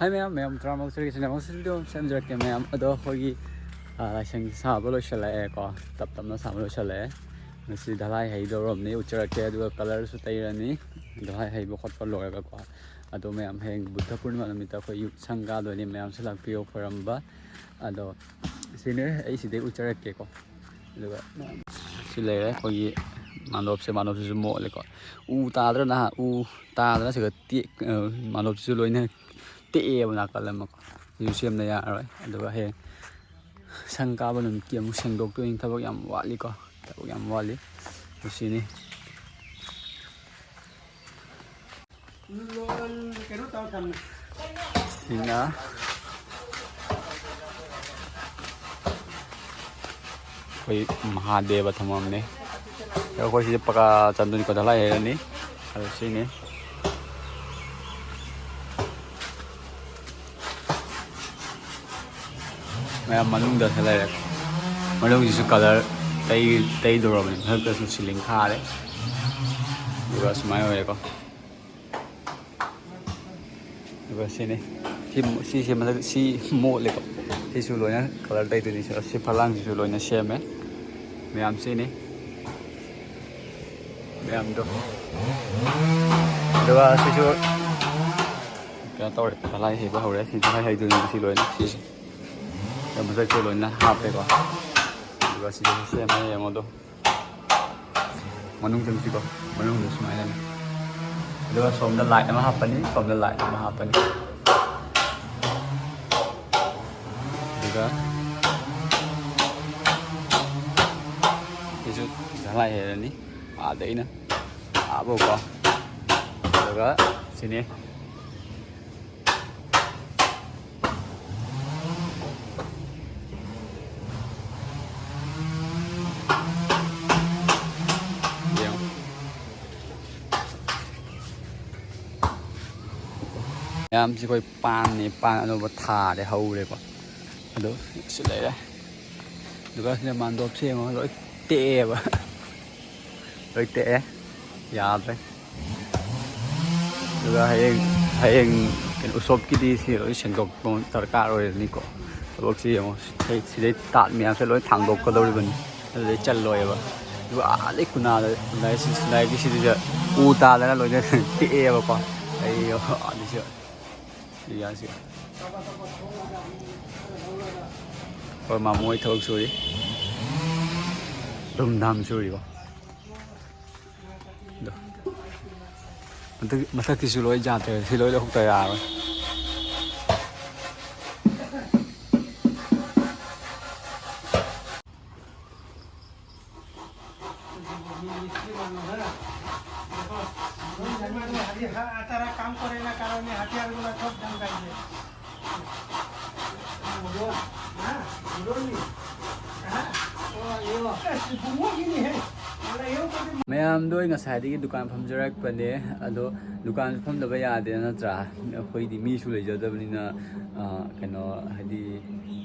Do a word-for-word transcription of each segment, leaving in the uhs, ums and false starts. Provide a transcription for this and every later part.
ꯍꯥꯏ ꯃꯌꯥꯝ, ꯃꯌꯥꯝ ꯇꯔꯥꯃꯔꯛ ꯆꯠꯂꯒꯦ ꯁꯤꯅ ꯑꯃꯨꯛ ꯁꯤꯗ ꯁꯦꯝꯖꯔꯛꯀꯦ ꯃꯌꯥꯝ꯫ ꯑꯗꯣ ꯑꯩꯈꯣꯏꯒꯤ, ꯑ, ꯂꯥꯏꯁꯪꯁꯤ ꯁꯥꯕ ꯂꯣꯏꯁꯤꯜꯂꯛꯑꯦꯀꯣ, ꯇꯞ ꯇꯞꯅ ꯁꯥꯕ ꯂꯣꯏꯁꯤꯜꯂꯛꯑꯦ꯫ ꯉꯁꯤ ꯙꯂꯥꯏ ꯍꯩꯗꯧꯔꯕꯅꯤ, ꯎꯠꯆꯔꯛꯀꯦ꯫ ꯑꯗꯨꯒ ꯀꯂꯔꯁꯨ ꯇꯩꯔꯅꯤ, ꯙꯂꯥꯏ ꯍꯩꯕ ꯈꯣꯠꯄ ꯂꯣꯏꯔꯒꯀꯣ꯫ ꯑꯗꯣ ꯃꯌꯥꯝ, ꯍꯌꯦꯡ ꯕꯨꯙ ꯄꯨꯔꯅꯤꯃꯥ ꯅꯨꯃꯤꯠꯇ ꯑꯩꯈꯣꯏ ꯌꯨꯠ ꯁꯪ ꯀꯥꯗꯣꯏꯅꯤ, ꯃꯌꯥꯝꯁꯨ ꯂꯥꯛꯄꯤꯌꯣ ꯈꯣꯏꯔꯝꯕ꯫ ꯑꯗꯣ ꯁꯤꯅꯦ, ꯑꯩ ꯁꯤꯗꯩ ꯎꯠꯆꯔꯛꯀꯦꯀꯣ꯫ ꯑꯗꯨꯒ ꯁꯤ ꯂꯩꯔꯦ ꯑꯩꯈꯣꯏꯒꯤ ꯃꯥꯟꯗꯣꯞꯁꯦ, ꯃꯥꯟꯗꯣꯞꯁꯤꯁꯨ ꯃꯣꯠꯂꯦꯀꯣ꯫ ꯎ ꯇꯥꯗ꯭ꯔꯥ ꯅꯍꯥꯟ? ꯎ ꯇꯥꯗꯅ ꯁꯤꯒ ꯇꯦꯛ-, ꯑ, ꯃꯥꯟꯗꯣꯞꯁꯤꯁꯨ ꯂꯣꯏꯅ ꯇꯦꯛꯑꯦꯕ ꯅꯥꯀꯜ ꯑꯃꯀꯣ꯫ ꯁꯤꯁꯨ ꯁꯦꯝꯗ ꯌꯥꯔꯔꯣꯏ꯫ ꯑꯗꯨꯒ ꯍꯌꯦꯡ ꯁꯪ ꯀꯥꯕ ꯅꯨꯃꯤꯠꯀꯤ ꯑꯃꯨꯛ ꯁꯦꯡꯗꯣꯛꯇꯣꯏꯅꯤ꯫ ꯊꯕꯛ ꯌꯥꯝ ꯋꯥꯠꯂꯤꯀꯣ, ꯊꯕꯛ ꯌꯥꯝ ꯋꯥꯠꯂꯤ꯫ ꯑꯗꯨ ꯁꯤꯅꯤ꯫ ꯀꯩꯅꯣ ꯇꯧꯔ ꯊꯝꯃꯦ꯫ ꯁꯤꯅ ꯑꯩꯈꯣꯏ ꯃꯍꯥꯗꯦꯕ ꯊꯝꯃꯝꯅꯦ꯫ ꯑꯗꯣ ꯑꯩꯈꯣꯏ ꯁꯤꯗ ꯄꯀꯥ ꯆꯟꯗꯣꯏꯅꯤꯀꯣ, ꯙꯂꯥꯏ ꯍꯩꯔꯅꯤ꯫ ꯑꯗꯣ ꯁꯤꯅꯤ꯫ ꯃꯌꯥꯝ ꯃꯅꯨꯡꯗ ꯂꯩꯔꯦ꯫ ꯃꯅꯨꯡꯁꯤꯁꯨ ꯀꯂꯔ ꯇꯩ-, ꯇꯩꯗꯧꯔꯕꯅꯤ꯫ ꯃꯊꯛꯇꯁꯨ ꯁꯤꯂꯤꯡ ꯈꯥꯔꯦ꯫ ꯑꯗꯨꯒ ꯁꯨꯃꯥꯏꯅ ꯑꯣꯏꯔꯦꯀꯣ꯫ ꯑꯗꯨꯒ ꯁꯤꯅꯤ꯫ ꯁꯤ, ꯁꯤꯁꯦ ꯃꯊꯛ, ꯁꯤ ꯃꯣꯠꯂꯦꯀꯣ꯫ ꯁꯤꯁꯨ ꯂꯣꯏꯅ ꯀꯂꯔ ꯇꯩꯗꯣꯏꯅꯤ꯫ ꯁꯤ ꯐꯂꯥꯡꯁꯤꯁꯨ ꯂꯣꯏꯅ ꯁꯦꯝꯃꯦ꯫ ꯃꯌꯥꯝ ꯁꯤꯅꯤ꯫ ꯃꯌꯥꯝꯗꯣ꯫ ꯑꯗꯨꯒ ꯁꯤꯁꯨ ꯀꯩꯅꯣ ꯇꯧꯔꯦ, ꯙꯂꯥꯏ ꯍꯩꯕ ꯍꯧꯔꯦ꯫ ꯁꯤ ꯙꯂꯥꯏ ꯍꯩꯗꯣꯏꯅꯦ ꯁꯤ ꯂꯣꯏꯅ꯫ ꯁꯤꯁꯦ ꯃꯊꯛꯁꯦ ꯂꯣꯏꯅ ꯍꯥꯞꯄꯦꯀꯣ꯫ ꯑꯗꯨꯒ ꯁꯤꯗꯁꯨ ꯁꯦꯝꯃꯦ, ꯌꯦꯡꯉꯣ ꯑꯗꯣ꯫ ꯃꯅꯨꯡ ꯆꯪꯁꯤꯀꯣ, ꯃꯅꯨꯡꯗ ꯁꯨꯃꯥꯏꯅ꯫ ꯑꯗꯨꯒ ꯁꯣꯝꯗ ꯂꯥꯏꯠ ꯑꯃ ꯍꯥꯞꯄꯅꯤ, ꯁꯣꯝꯗ ꯂꯥꯏꯠ ꯑꯃ ꯍꯥꯞꯄꯅꯤ꯫ ꯑꯗꯨꯒ ꯁꯤꯁꯨ ꯙꯂꯥꯏ ꯍꯩꯔꯅꯤ꯫ ꯑꯥꯗ ꯑꯩꯅ ꯑꯥꯐꯧꯀꯣ꯫ ꯑꯗꯨꯒ ꯁꯤꯅꯤ꯫ ꯌꯦꯡꯉꯣ꯫ ꯃꯌꯥꯝꯁꯤ ꯑꯩꯈꯣꯏ ꯄꯥꯟꯅꯤ, ꯄꯥꯟ ꯑꯅꯧꯕ ꯊꯥꯔꯦ, ꯍꯧꯔꯦꯀꯣ꯫ ꯑꯗꯣ ꯁꯤ ꯂꯩꯔꯦ꯫ ꯑꯗꯨꯒ ꯁꯤꯗ ꯃꯥꯟꯗꯣꯞꯁꯦ ꯌꯦꯡꯉꯣ, ꯂꯣꯏ ꯇꯦꯛꯑꯦꯕ꯫ ꯂꯣꯏ ꯇꯦꯛꯑꯦ, ꯌꯥꯗ꯭ꯔꯦ꯫ ꯑꯗꯨꯒ ꯍꯌꯦꯡ, ꯍꯌꯦꯡ ꯀꯩꯅꯣ ꯎꯁꯣꯞꯀꯤꯗꯤ ꯁꯤ ꯂꯣꯏ ꯁꯦꯡꯗꯣꯛꯄ ꯗꯔꯀꯥꯔ ꯑꯣꯏꯔꯅꯤꯀꯣ꯫ ꯊꯕꯛꯁꯤ ꯌꯦꯡꯉꯣ, ꯁꯤ-, ꯁꯤꯗꯩ ꯇꯥꯠ ꯃꯌꯥꯝꯁꯦ ꯂꯣꯏ ꯊꯥꯡꯗꯣꯛꯀꯗꯧꯔꯤꯕꯅꯤ꯫ ꯑꯗꯨꯗꯩ ꯆꯜꯂꯣꯏꯕ꯫ ꯑꯗꯨꯒ ꯑꯥꯗꯩ ꯀꯨꯅꯥꯗ ꯂꯥꯏꯁꯤ-, ꯂꯥꯏꯒꯤ ꯁꯤꯗꯩꯁꯤꯗ ꯎ ꯇꯥꯗꯅ ꯂꯣꯏꯅ ꯇꯦꯛꯑꯦꯕꯀꯣ꯫ ꯑꯩ ꯑꯗꯨꯁꯨ ꯁꯤ ꯌꯥꯁꯤ꯫ ꯍꯣꯏ, ꯃꯥꯃꯣ ꯍꯣꯏ ꯊꯕꯛ ꯁꯨꯔꯤ꯫ ꯙꯨꯝ ꯙꯥꯝ ꯁꯨꯔꯤꯀꯣ꯫ ꯑꯗꯣ ꯃꯊꯛ-, ꯃꯊꯛꯀꯤꯁꯨ ꯂꯣꯏ ꯌꯥꯗ꯭ꯔꯦ꯫ ꯁꯤ ꯂꯣꯏ ꯂꯧꯊꯣꯛꯇ ꯌꯥꯔꯣꯏ꯫ ꯃꯌꯥꯝꯗꯣ ꯑꯩ ꯉꯁꯥꯏꯗꯒꯤ ꯗꯨꯀꯥꯟ ꯐꯝꯖꯔꯛꯄꯅꯦ꯫ ꯑꯗꯣ ꯗꯨꯀꯥꯟꯁꯨ ꯐꯝꯗꯕ ꯌꯥꯗꯦ ꯅꯠꯇ꯭ꯔꯥ? ꯑꯩꯈꯣꯏꯗꯤ ꯃꯤꯁꯨ ꯂꯩꯖꯗꯕꯅꯤꯅ, ꯑ, ꯀꯩꯅꯣ, ꯍꯥꯏꯗꯤ,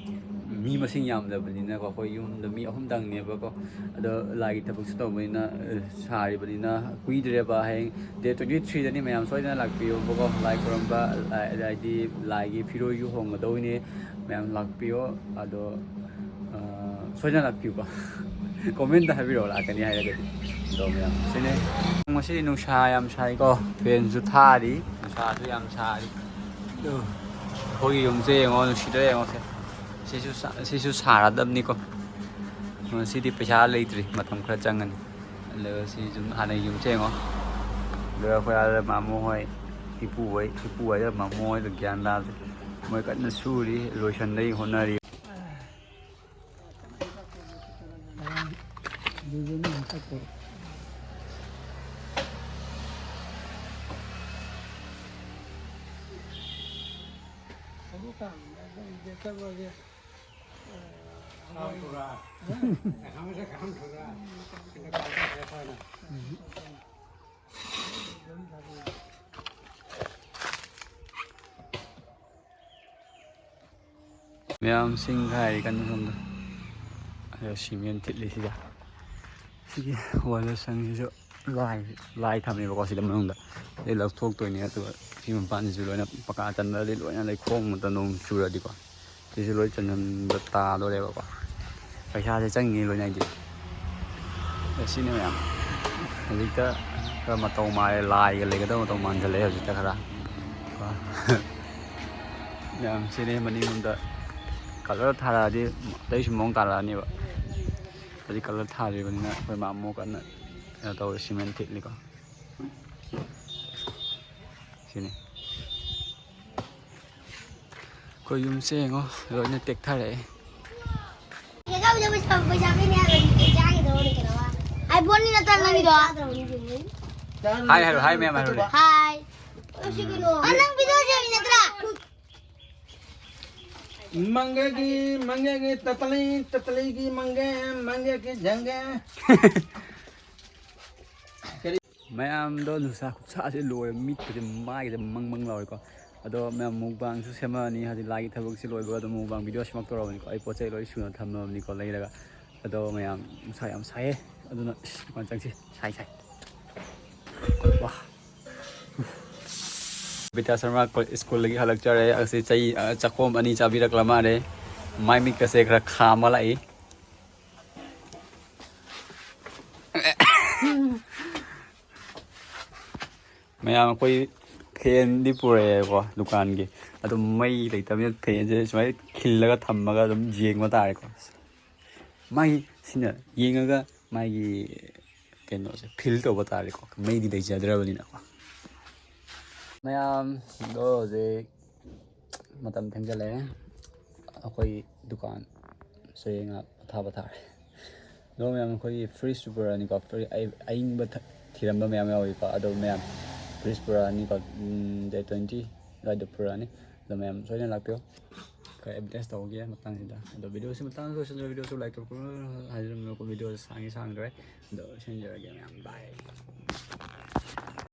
ꯃꯤ ꯃꯁꯤꯡ ꯌꯥꯝꯗꯕꯅꯤꯅꯀꯣ꯫ ꯑꯩꯈꯣꯏ ꯌꯨꯝꯗ ꯃꯤ ꯑꯍꯨꯝꯗꯪꯅꯦꯕꯀꯣ꯫ ꯑꯗꯣ ꯂꯥꯏꯒꯤ ꯊꯕꯛꯁꯨ ꯇꯧꯕꯅꯤꯅ, ꯑ, ꯁꯥꯔꯤꯕꯅꯤꯅ ꯀꯨꯏꯗ꯭ꯔꯦꯕ꯫ ꯍꯌꯦꯡ ꯗꯦꯠ ꯇ꯭ꯋꯦꯟꯇꯤ ꯊ꯭ꯔꯤꯗꯅꯤ꯫ ꯃꯌꯥꯝ ꯁꯣꯏꯗꯅ ꯂꯥꯛꯄꯤꯌꯣꯕꯀꯣ꯫ ꯂꯥꯏ ꯈꯨꯔꯨꯝꯕ, ꯂꯥꯏ-, ꯍꯥꯏꯗꯤ ꯂꯥꯏꯒꯤ ꯐꯤꯔꯣꯏꯁꯨ ꯍꯣꯡꯒꯗꯧꯔꯤꯅꯦ꯫ ꯃꯌꯥꯝ ꯂꯥꯛꯄꯤꯌꯣ꯫ ꯑꯗꯣ, ꯑ, ꯁꯣꯏꯗꯅ ꯂꯥꯛꯄꯤꯌꯨꯀꯣ꯫ ꯀꯣꯃꯦꯟꯇ ꯍꯥꯏꯕꯤꯔꯛꯑꯣ, ꯂꯥꯛꯀꯅꯤ ꯍꯥꯏꯔꯒꯗꯤ꯫ ꯑꯗꯣ ꯃꯌꯥꯝ ꯁꯤꯅꯦ꯫ ꯉꯁꯤ ꯅꯨꯡꯁꯥ ꯌꯥꯝ ꯁꯥꯏꯀꯣ꯫ ꯐꯦꯟꯁꯨ ꯊꯥꯔꯤ, ꯅꯨꯡꯁꯥꯁꯨ ꯌꯥꯝ ꯁꯥꯔꯤ꯫ ꯑꯗꯣ ꯑꯩꯈꯣꯏꯒꯤ ꯌꯨꯝꯁꯦ ꯌꯦꯡꯉꯣ, ꯅꯨꯡꯁꯤꯗ꯭ꯔꯥ ꯌꯦꯡꯉꯣꯁꯦ꯫ ꯁꯤꯁꯨ ꯁꯥ-, ꯁꯤꯁꯨ ꯁꯥꯔꯗꯕꯅꯤꯀꯣ꯫ ꯉꯁꯤꯗꯤ ꯄꯩꯁꯥ ꯂꯩꯇ꯭ꯔꯤ, ꯃꯇꯝ ꯈꯔ ꯆꯪꯒꯅꯤ꯫ ꯑꯗꯨꯒ ꯁꯤ ꯌꯨꯝ, ꯍꯥꯟꯅꯒꯤ ꯌꯨꯝꯁꯦ ꯌꯦꯡꯉꯣ꯫ ꯑꯗꯨꯒ ꯑꯩꯈꯣꯏ ꯑꯥꯗ ꯃꯥꯃꯣ ꯍꯣꯏ, ꯏꯄꯨ ꯍꯣꯏ, ꯏꯄꯨ ꯍꯥꯏꯗ ꯃꯥꯃꯣ ꯍꯣꯏꯗ ꯒ꯭ꯌꯥꯟ ꯇꯥꯗꯦ꯫ ꯃꯣꯏ ꯀꯟꯅ ꯁꯨꯔꯤ, ꯂꯣꯏꯁꯟꯗꯩ ꯍꯣꯠꯅꯔꯤ꯫ काम थोड़ा, हमेशा काम थोड़ा, काम थोड़ा है ना। ꯃꯌꯥꯝ ꯁꯤꯡ ꯈꯥꯏꯔꯤ ꯀꯟꯅ ꯁꯣꯝꯗ꯫ ꯑꯗꯣ ꯁꯤꯃꯦꯟ ꯊꯤꯠꯂꯤ ꯁꯤꯗ꯫ ꯁꯤꯒꯤ ꯋꯥꯂꯔꯁꯟꯁꯤꯁꯨ ꯂꯥꯏ, ꯂꯥꯏ ꯊꯝꯃꯦꯕꯀꯣ ꯁꯤꯗ ꯃꯅꯨꯡꯗ꯫ ꯑꯗꯩ ꯂꯧꯊꯣꯛꯇꯣꯏꯅꯦ ꯑꯗꯨꯒ ꯁꯤ ꯃꯄꯥꯟꯁꯤꯁꯨ ꯂꯣꯏꯅ ꯄꯀꯥ ꯆꯟꯕꯗꯤ ꯂꯣꯏꯅ ꯂꯩꯈꯣꯝ ꯉꯥꯛꯇ, ꯅꯣꯡ ꯆꯨꯔꯗꯤꯀꯣ꯫ ꯁꯤꯁꯨ ꯂꯣꯏ ꯆꯟꯁꯤꯟꯕ ꯇꯥꯗꯣꯔꯦꯕꯀꯣ꯫ ꯄꯩꯁꯥꯁꯦ ꯆꯪꯉꯤꯉꯩ ꯂꯣꯏꯅ ꯍꯥꯏꯗꯤ꯫ ꯑꯗ ꯁꯤꯅꯤ ꯃꯌꯥꯝ꯫ ꯍꯧꯖꯤꯛꯇ ꯈꯔ ꯃꯇꯧ ꯃꯥꯜꯂꯦ, ꯂꯥꯏꯒ ꯂꯩꯒꯗꯕ ꯃꯇꯧ ꯃꯥꯟꯁꯤꯜꯂꯛꯑꯦ ꯍꯧꯖꯤꯛꯇ ꯈꯔ꯫ ꯃꯌꯥꯝ ꯁꯤꯅꯤ ꯃꯅꯤꯡꯂꯣꯝꯗ colour ꯊꯥꯔꯛꯑꯗꯤ ꯑꯇꯩꯁꯨ ꯃꯑꯣꯡ ꯇꯥꯔꯛꯑꯅꯦꯕ꯫ ꯍꯧꯖꯤꯛ colour ꯊꯥꯗ꯭ꯔꯤꯕꯅꯤꯅ ꯑꯩꯈꯣꯏ ꯃꯥ ꯑꯃꯨꯛ ꯀꯟꯅ ꯀꯩꯅꯣ ꯇꯧꯔꯤ, cement ꯊꯤꯠꯂꯤꯀꯣ꯫ ꯁꯤꯅꯤ꯫ ꯑꯩꯈꯣꯏ ꯌꯨꯝꯁꯦ ꯌꯦꯡꯉꯣ, ꯂꯣꯏꯅ ꯇꯦꯛꯊꯔꯛꯑꯦ꯫ iPhone ꯅꯠꯇ꯭ꯔ ꯅꯪꯒꯤꯗꯣ? ꯍꯥꯏ ꯍꯥꯏꯔꯣ, ꯍꯥꯏ ꯃꯌꯥꯝ ꯍꯥꯏꯔꯣꯅꯦ꯫ ꯍꯥꯏ꯫ ꯑ, ꯅꯪ video ꯁꯦꯝꯃꯤ ꯅꯠꯇ꯭ꯔꯥ? ꯃꯪꯒꯦꯒꯤ, ꯃꯪꯒꯦꯒꯤ ꯇꯇꯂꯤ, ꯇꯇꯂꯤꯒꯤ ꯃꯪꯒꯦ, ꯃꯪꯒꯦꯒꯤ ꯖꯪꯒꯦ꯫ ꯃꯌꯥꯝꯗꯣ ꯅꯨꯡꯁꯥ ꯈꯨꯠꯁꯥꯁꯦ ꯂꯣꯏꯔꯦ, ꯃꯤꯠꯀꯁꯦ ꯃꯥꯏꯒꯁꯦ ꯃꯪ ꯃꯪ ꯂꯥꯎꯔꯦꯀꯣ꯫ ꯑꯗꯣ ꯃꯌꯥꯝ mukbangꯁꯨ ꯁꯦꯝꯃꯛꯑꯅꯤ, ꯍꯥꯏꯗꯤ ꯂꯥꯏꯒꯤ ꯊꯕꯛꯁꯦ ꯂꯣꯏꯕꯒ ꯑꯗꯨꯝ mukbang video ꯁꯦꯝꯃꯛꯇꯧꯔꯕꯅꯤꯀꯣ꯫ ꯑꯩ ꯄꯣꯠ ꯆꯩ ꯂꯣꯏ ꯁꯨꯅ ꯊꯝꯃꯕꯅꯤꯀꯣ ꯂꯩꯔꯒ꯫ ꯑꯗꯣ ꯃꯌꯥꯝ ꯅꯨꯡꯁꯥ ꯌꯥꯝ ꯁꯥꯏꯌꯦ, ꯑꯗꯨꯅ ꯏꯁ, ꯃꯄꯥꯟ ꯆꯪꯁꯤ, ꯁꯥꯏ ꯁꯥꯏ꯫ ꯋꯥ꯫ ꯕꯤꯇꯥ ꯁꯔꯃ ꯁ꯭ꯀꯨꯜꯗꯒꯤ ꯍꯜꯂꯛꯆꯔꯦ꯫ ꯑꯁꯤ ꯆꯩ, ꯑ, ꯆꯈꯣꯝ ꯑꯅꯤ ꯆꯥꯕꯤꯔꯛꯂ ꯃꯥꯜꯂꯦ꯫ ꯃꯥꯏ ꯃꯤꯠꯀꯁꯦ ꯈꯔ ꯈꯥꯝꯃ ꯂꯥꯛꯏ꯫ ꯃꯌꯥꯝ ꯑꯩꯈꯣꯏ fanꯗꯤ ꯄꯨꯔꯛꯑꯦꯕꯀꯣ ꯗꯨꯀꯥꯟꯒꯤ꯫ ꯑꯗꯨꯝ ꯃꯩ ꯂꯩꯇꯕꯅꯤꯅ fanꯁꯦ ꯁꯨꯃꯥꯏꯅ ꯈꯤꯜꯂꯒ ꯊꯝꯃꯒ ꯑꯗꯨꯝ ꯌꯦꯡꯕ ꯇꯥꯔꯦꯀꯣ꯫ ꯃꯥꯒꯤ ꯁꯤꯅ ꯌꯦꯡꯉꯒ ꯃꯥꯒꯤ ꯀꯩꯅꯣꯁꯦ feel ꯇꯧꯕ ꯇꯥꯔꯦꯀꯣ, ꯃꯩꯗꯤ ꯂꯩꯖꯗ꯭ꯔꯕꯅꯤꯅꯀꯣ꯫ ꯃꯌꯥꯝꯗꯣ ꯍꯧꯖꯤꯛ ꯃꯇꯝ ꯊꯦꯡꯖꯤꯜꯂꯛꯑꯦ, ꯑꯩꯈꯣꯏ ꯗꯨꯀꯥꯟꯁꯦ ꯉꯥꯏꯍꯥꯛ ꯄꯣꯊꯥꯕ ꯇꯥꯔꯦ꯫ ꯑꯗꯣ ꯃꯌꯥꯝ ꯑꯩꯈꯣꯏꯒꯤ fridgeꯁꯨ ꯄꯨꯔꯛꯑꯅꯤꯀꯣ, ꯐ꯭ꯔꯤ-, ꯑꯩ-, ꯑꯏꯪꯕ ꯊꯛ-, ꯊꯤꯔꯝꯕ ꯃꯌꯥꯝ ꯌꯥꯎꯏꯀꯣ꯫ ꯑꯗꯣ ꯃꯌꯥꯝ fridge ꯄꯨꯔꯛꯑꯅꯤꯀꯣ, ꯎꯝ, date twenty ꯑꯗꯨꯋꯥꯏꯗ ꯄꯨꯔꯛꯑꯅꯤ꯫ ꯑꯗꯣ ꯃꯌꯥꯝ ꯁꯣꯏꯗꯅ ꯂꯥꯛꯄꯤꯌꯣ꯫ ꯈꯔ advertise ꯇꯧꯒꯦ ꯃꯇꯥꯡꯁꯤꯗ꯫ ꯑꯗꯣ videoꯁꯤ ꯃꯇꯥꯡ ꯂꯣꯏꯁꯤꯟꯖꯔꯦ, videoꯁꯨ like ꯇꯧꯕꯤꯌꯨ ꯍꯥꯏꯖꯔꯝꯃꯤꯀꯣ꯫ Videoꯁꯦ ꯁꯥꯡꯉꯤ ꯁꯥꯡꯗ꯭ꯔꯦ꯫ ꯑꯗꯣ ꯂꯣꯏꯁꯤꯟꯖꯔꯒꯦ ꯃꯌꯥꯝ꯫ Bye꯫